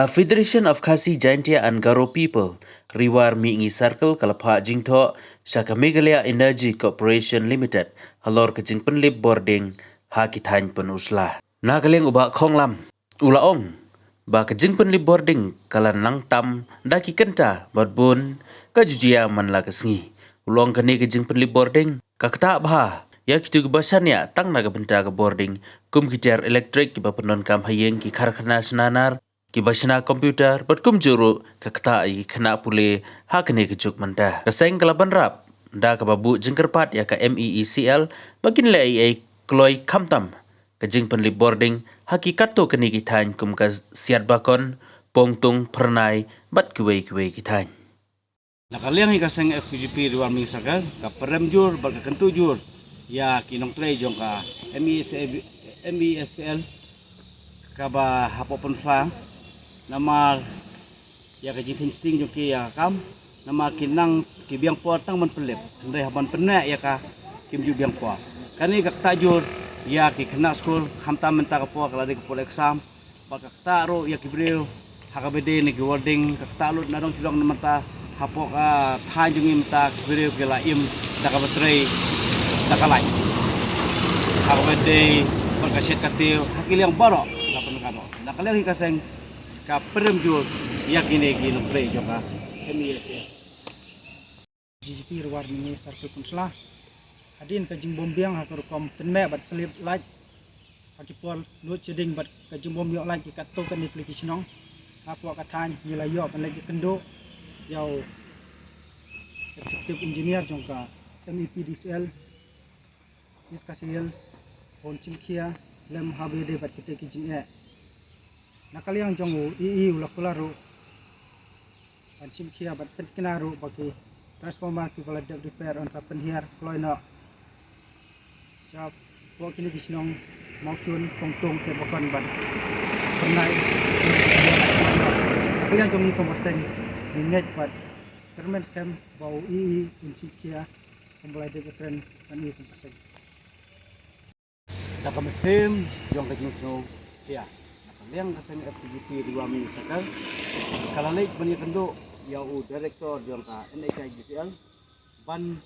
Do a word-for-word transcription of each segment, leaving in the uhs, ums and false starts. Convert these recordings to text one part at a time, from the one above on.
Federation of Khasi Jaintia and Garo People, Ri War Mihngi Circle, ka la phah jingthoh sha ka Meghalaya Energy Corporation Limited halor ka jingpynlip bording ha ki thaiñ pynusla. Na ka liang u Bah Khonglam u la ong ba ka jingpynlip bording ka la nang tam da ki kynta bad bun ka ju jia man la ka sngi. U la ong kane ka jingpynlip bording ka ktah bha ïa kitu kiba shaniah tang na ka bynta ka bording, kum ki tiar elektrik kiba pyndonkam ha ïing, ki karkhana shna nar, kiba shna computer, bad kumjuh ruh ka ktah ïa ki khynnah pule ha kane ka juk mynta. Ka seng ka la bynrap da kaba buh jingkyrpad ïa ka MEECL ba kin leh ei ei kloi khamtam ka jingpynlip bording ha ki katto katne ki thaiñ kum ka Siatbakon, Pongtung, Phyrnai bad kiwei kiwei ki thaiñ. Na ka liang hi ka seng FKJGP Ri War Mihngi Circle ka pyrem jur bad ka kyntu jur ïa ki nongtrei jong ka MEECL, MEECL kaba hapoh pynphla, namar ïa ka jingkheiñ sting jong ki ïa ka kam, namar ki nang ki biang por tang ban pynlip, hynrei haba pyneh ïa ka kim ju biang por. Kane ka ktah jur ïa ki khynnah skul, khamtam mynta ka por ka la dei ka por exam, bad ka ktah ruh ïa ki briew ha kaba dei na ki warding, ka ktah lut na dong shlong na mynta hapoh ka thaiñ jong ngi mynta ki briew ki la im da kaba trei da ka lait ha kaba dei bad ka shet ka tiew ha ki liang baroh la pynkan. Na ka liang hi ka seng ka pyrem jur ïa kine ki nongtrei jong ka MEECL. GJP Ri War Mihngi Circle Council hadien ka jingbym biang ha ka rukom pynmeh bad pynlip lait ha ki por load shedding bad ka jingbym ïoh lait ki katto katne tylli ki shnong hapoh ka thaiñ. Ngi la ïoh ban leit ïakynduh ïa u Executive Engineer jong ka MEPDCL East Khasi Hills, un shim khia lem ha ba ïadei bad kitei ki jingeh. Na ka liang jong u EE u la kular ruh ban shim khia bad pynthikna ruh ba ki transformer kiba la dep repair un sa pynhiar kloi noh shapoh kine ki shnong Mawshun, Pongtung, Siatbakon bad Phyrnai. Na ka liang jong ngi kum ka seng ngi ngeit bad kyrmen skhem ba u EE un shim khia kumba la dep ïakren bad ngi kum ka seng. Da ka mynsiem jong ka jingsngewkhia, na ka liang ka seng FKJGP Ri War Mihngi Circle ka la leit ban ïakynduh ïa u Director jong ka NHIDCL ban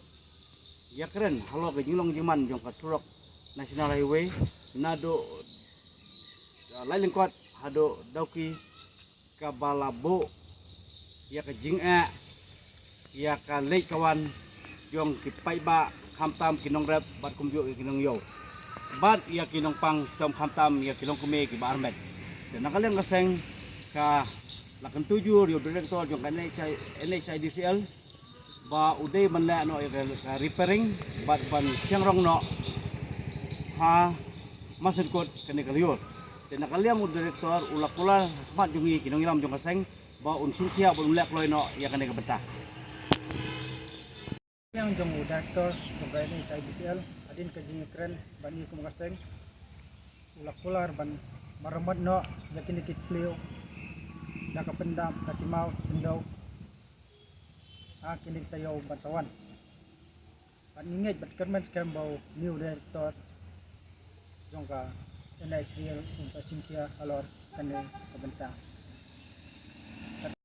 ïakren halor ka jinglong jingman jong ka surok National Highway naduh, uh, Laityngkot haduh Dawki, kaba la buh ïa ka jingeh ïa ka leit ka wan jong ki paidbah, khamtam ki nongrep bad kumjuh ïa ki nongïew bad ïa ki nongpang shitom, khamtam ïa ki longkmie kiba armet. Te na ka liang ka seng ka la kyntu jur ïa u Director jong ka NHI, NHIDCL ba u dei ban leh noh ïa ka, ka repairing bad ban shang rong noh ha masan kut kane ka lyiur. Te na ka liang u Director u la kular ha khmat jong ngi ki nongïalam jong ka seng ba un shim khia bad un leh kloi noh ïa kane ka bynta. Liang jong u Director jong ka NHIDCL, hadien ka jingïakren bad ngi kum ka seng, u la kular ban maramot noh ïa kine ki thliew da ka pyndap da ki maw khyndew ha kine ki taïew ban sa wan. Bad ngi ngeit bad kyrmen skhem ba u new Director jong ka NHIDCL un sa shim khia halor kane ka bynta.